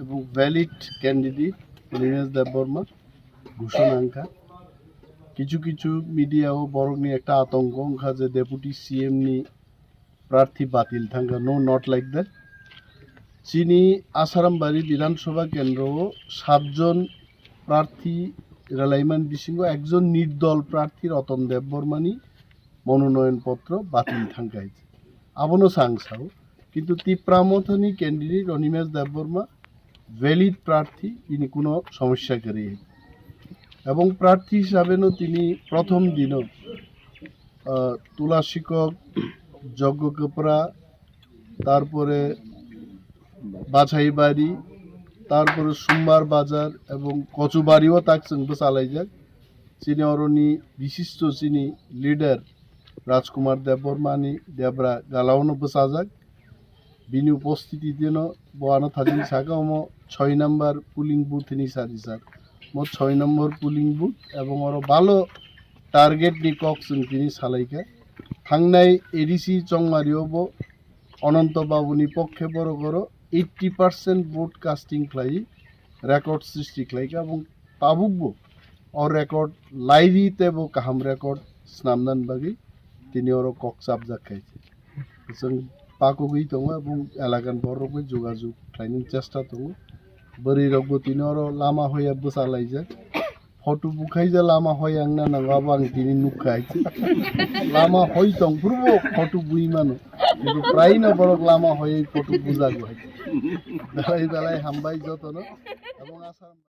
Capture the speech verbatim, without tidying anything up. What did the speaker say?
এবং valid candidate Animesh দেববর্মা ঘোষণা অংখা। কিছু কিছু মিডিয়াও বরং একটা আতঙ্ক অংখা যে ডেপুটি সিএম নি প্রার্থী বাতিল থাকা। No, not like that. Chini Asarambaria বিধানসভা কেন্দ্র সাতজন প্রার্থী রেলাইমান বিসিঙ্গ একজন নির্দল প্রার্থী রতন দেববর্মানি মনোনয়ন পত্র বাতিল থাকা হয়েছে। আবনো সাংসাও কিন্তু তিপ্রা মথানি ক্যান্ডিডেট অনিমেষ দেববর্মা ভ্যালিড প্রার্থী, ইনি কোনো সমস্যা করে এবং প্রার্থী হিসাবে নো তিনি প্রথম দিনও আহ, তুলাশিকক, যজ্ঞকোপড়া, তারপরে বাছাইবাড়ি, তারপরে সোমবার বাজার এবং কচুবাড়িও তাক চুংবো চালাইজাক। Chini oroni বিশিষ্ট chini লিডার রাজকুমার দেববর্মানি দেবরা গালাওনো বসাজাক। Bini উপস্থিতি দিনো বোয়ানো থাজিন সাকা ওমো ছয় নম্বর পুলিং বুথ নি সারি স্যার। Mo ছয় নম্বর পুলিং বুথ এবং ওরো ভালো টার্গেট নি কক চুং tini salaikha. Thangnai এডিসি চংমারিও bo অনন্ত বাবুনি পক্ষে বড় করো এইট্টি পার্সেন্ট ভোট কাস্টিং খাই রেকর্ড সৃষ্টি খাইকা এবং tabukbo o record lairi tebo kaham record snamnani bagwi tini oro kok chapjak khaise. Chwng pakugwi tongo, ebong elakan borok bai jogajog khlainani chesta tongo. Bwrwi rokbo tini oro lama hoya bwsa laijak. Photo bukhaija lama hoya wngna nango, abo ang tini nukha hai. Lama hoi tong phuru bo photo bui mano. Kintu prai no borok lama hoya photo bujago hai. Belai belai hambai jotono. Ebong asa